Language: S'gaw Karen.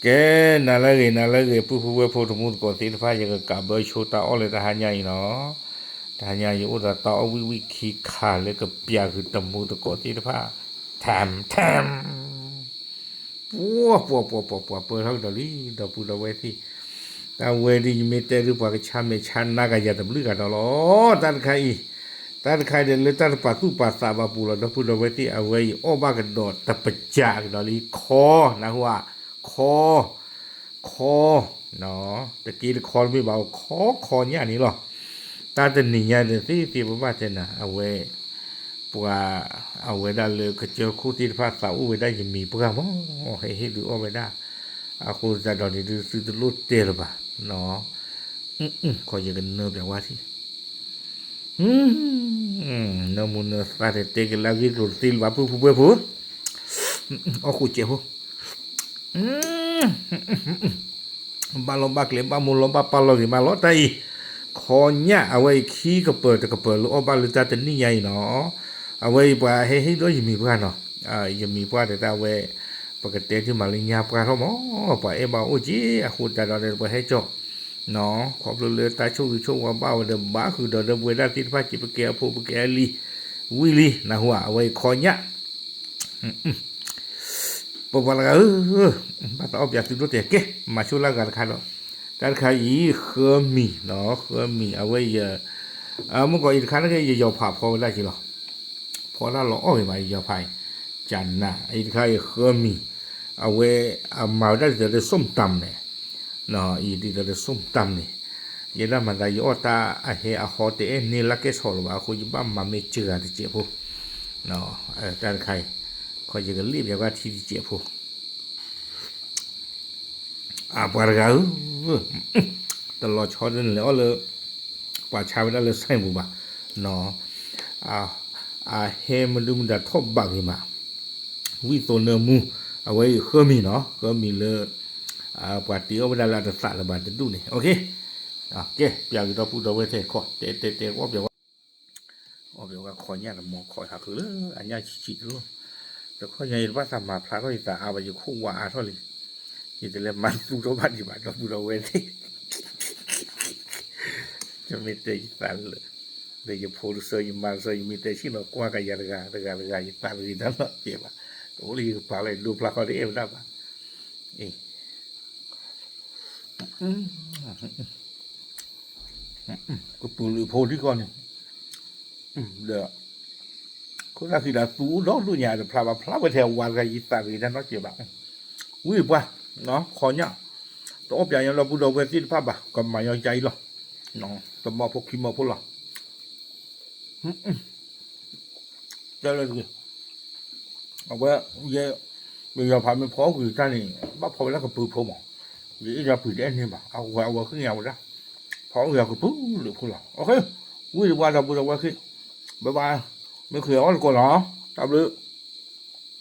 ကဲ, နၤလၢအဂ့ၤ နၤလၢအဂ့ၤ ပုၢ်ဖိဝဲၢ်ဖိတံၤသကိးသ့ၣ်တဖၣ် ယကကးဘၢဆိတၢ်အီၣ်လၢတဟါညါအံၤနီၤ. တဟါညါယအိၣ်ဒီးတၢ်အီၣ်ဝံၣ်ဝံၣ်ခံခါလၢကပျးက့ၤ တံၤသကိးသ့ၣ်တဖၣ်, ထၢမ် ထၢမ် ပှၤ ပှၤ ပှၤ ပှၤ ပှၤ ပၢထီၣ်ကဒီးလံ ဒီပုၢ်ဒီဝဲၢ်သ့ၣ်. တၢ်ဝဲဒ်ယမ့ၢ်တဲဒုး ပှၤကဆါမဲာ်ဆါနါကယၤတဘျုးဂၤဒီးလီၤ. တၢ်တခါအံၤ, တၢ်တခါအံၤဒီးလၢတၢ်တပာ်သူၣ်ပာ်သးဘၣ်ပူၤလီၤ ဒီပုၢ်ဒီဝဲၢ်သ့ၣ်. အဝဲအံၤအီၣ်ဘၣ်ကဒီးတပစးကဒီးလံ ခီ, နၢ်ဟူဧါ, ခီ, ခီ, တက့တခီတမ့ၢ်ဘၣ် ခီခီညၣ်န့ၣ်လီၤ. တၢ်တနံၤညါဒီးသ့သ့ပဘၣ်တဲနၤ အဝဲ ပှၤ အဝဲဒၣ်လၢကစၢၢ်ခိၣ်သ့ၣ်တဖၣ်သးအိၣ်ဝဲဒၣ်ယမံၤပှၢ်မး, ဟဲဟ့ၣ်ဒုးအီၣ်ဝဲဒၣ်, အဃိသတးဒီးန့ၣ်ဒုးသုတလိၣ်တဲလၢၤဘၣ်နီၤ. ခီယကနၢပျးဝဲထံ နၢမူနၢသါတဲတဲက့ၤလၢအဂ့ၢ်ကျိၤတသ့လၢၤဘၣ် ပုၢ်ဖိဝဲၢ်ဖိ, အီၣ်ဃိးစဲးဖိ, ဘၣ်လီၢ်ဘၣ်ကျဲ ဘၣ်မိၢ်လီၢ်ဘၣ်ပၢ်လီၢ်ဂ့ၤမးလီၤတၢ်အံၤ, ခီညၣ် အဝဲအံၤခံကပၢၤတကပၢၤလၢအီၣ်ဘၣ်လၢတၢ်တနံၣ်ညါအံၤနီၤ, အဝဲအံၤပှၤဟဲဟ့ၣ်ဒီးယမံၤပှၢ်နီၤ, ယမံၤပှၢ်ဒီးတၢ်ဝဲ, ပကတဲတ့ၢ်မးလၢညါပှၢ်ထီၣ်မး, ပှၤအဲၣ်ဘၣ်အိၣ်က့ၤ အဃိတးဒီးဒီးပှၤဟဲကၠီၣ်, ခီဖျိလၢတၢ်ဆိၣ်ဂ့ၤဆိၣ်ဝါဘၣ်ဝဲဒီးဘၣ်ဃုာ်ဒီးဒီပုၢ်ဝဲၢ်သ့ၣ်တဖၣ်က့ၤ ပကဲအဖိပကဲအလံၤ, ဝံၤလံ နၢ်ဟူဧါ အဝဲအံၤခီညၣ် ပပှၤတဂၤဧၢ, ဘၣ်သးအီၣ်ပၠးသုဒိၣ်တဲာ်ကဲ, မၤဆိလၢအဂၤတခါဒီး, တၢ်တခါအံၤ ဃၢမံၤနီၤ, ဃၢမံၤ အဝဲယ, မုၢ်ကီးအံၤတခါန့ၣ်က့ ယယီၤဖးဖီဝဲဒၣ်က့ၤလီၤ, ဖီတၢ်လီၤအီၣ်ဂ့ၤမး ယယီၤဖးအံၤ, ကနၤ အံၤတခါအံၤဃၢမံၤ, အဝဲအမၤဝဲဒၣ်ဒ်သိးလၢ ส้มตำ န့ၣ်, အံၤဒ်သိးလၢ ส้มตำ န့ၣ်, ယဲဒၣ်မၤသးယအီၣ်တၢ်အဟဲအဟီတအဲၣ်န့ၢ်လၢကဲဆီၣ်လၢၤဘၣ်အဃိ ယဘၣ်မၤမ့ၢ်စှၤတစဲးဖိ တၢ်တခါအံၤ, ခီယကလ့ၣ်ပျးဝဲထံတစဲးဖိ, အပှၤတဂၤဧၢ, တလီၤဆီဒ်န့ၣ်လဲၤအီၣ်လၢ, ပှၤဆါဝဲဒၣ်လၢ ဆိုင်ပူၤ ဘၣ်, အဟဲမဒုမတၤထီၣ်ဘးဂ့ၤမး, ဝံၣ်သိနၢမူ, အဝဲအံၤဃၢမံၤနီၤ, ဃၢမံၤလၢ, ပှၤတ့အီၣ်ဝဲဒၣ်လၢအတသးလၢၤဘၣ်တဒူၣ်န့ၣ်, ကဲ, ပျးက့ၤဒီပုၢ်ဒီဝဲၢ်ထဲခီ, တဲတဲတဲအီၣ်ပျးဝဲ အီၣ်ပျးဝဲခီညၣ်တမီၤခီဟးဃုာ်လၢအညၣ်ဆံးဆံးတလိၣ်, တခီညါယတဘၣ်သးမၤဖျါထီၣ်ယသးအါဘၣ် ယခိၣ်ဝါအါထီၣ်လံ, ယတလဲၤမၤသူထီၣ်ဘၣ်ဒံးဘၣ် ဒီပုၢ်ဒီဝဲၢ်သ့ၣ်, ယမ့ၢ်တဲယသးလၢာ်, ဒီးယဖိတစၢ ယမါတစၢ ယမ့ၢ်တဲဆ့ၣ်နီၤကွၢ်ကယၤတဂၤ တဂၤတဂၤ ယသးတဂ့ၤတၢ်နီတစဲးဘၣ်, တအိၣ်လၢယကပၤလၢယဒိဖျါဃီတအဲၣ်ဝဲဒၣ်ဘၣ်, အံၤ ကပုာ်လုးဖိထံကီၢ်န့ၣ်, ဒီး, ခိၣ်သၣ်ဃံဒီးသူအိၣ်ဒီဒိၣ်ညါတဖျါဘၣ် ဖျါဝဲထဲအဝၤတဂၤ ယသးတဂ့ၤတၢ်နီတစဲးဘၣ်, ဝံၢ်ပှၢ်, ခီညၣ်, တအီၣ်ပျးညီဒီပုၢ်ဒီဝဲၢ်သ့ၣ်တဖၣ်ဘၣ် ကမၤညီကအံၤလီၤ, တမီၢ်ဖိခံမီၢ်ဖိလီၤ, တဲလၢတဂ့ၤ အဝဲ, ယ, ယယီၤဖးမ့ၢ်ဖီအီၣ်ကွံာ်တၢ်န့ၣ် ဘၣ်ဖီဝဲဒၣ်ကပုာ်ဖိမး, ယအ့ၣ်ယၤပှံၤတအဲၣ်န့ၢ်ဘၣ် အဝဲအဝဲဃ့ၢ်ညါဝဲဒၣ်, ဖီအီၣ်ကွံာ်ယၤကပုာ်လုးဖိလီၤ, ဝံၢ်တပှၢ်ဒီပုၢ်ဒီဝဲၢ်သ့ၣ်, ဘၣ်ဘၣ်, မ့ၢ်ဃ့အီၣ်တကိးလီၤ, တၢ်ဘျုး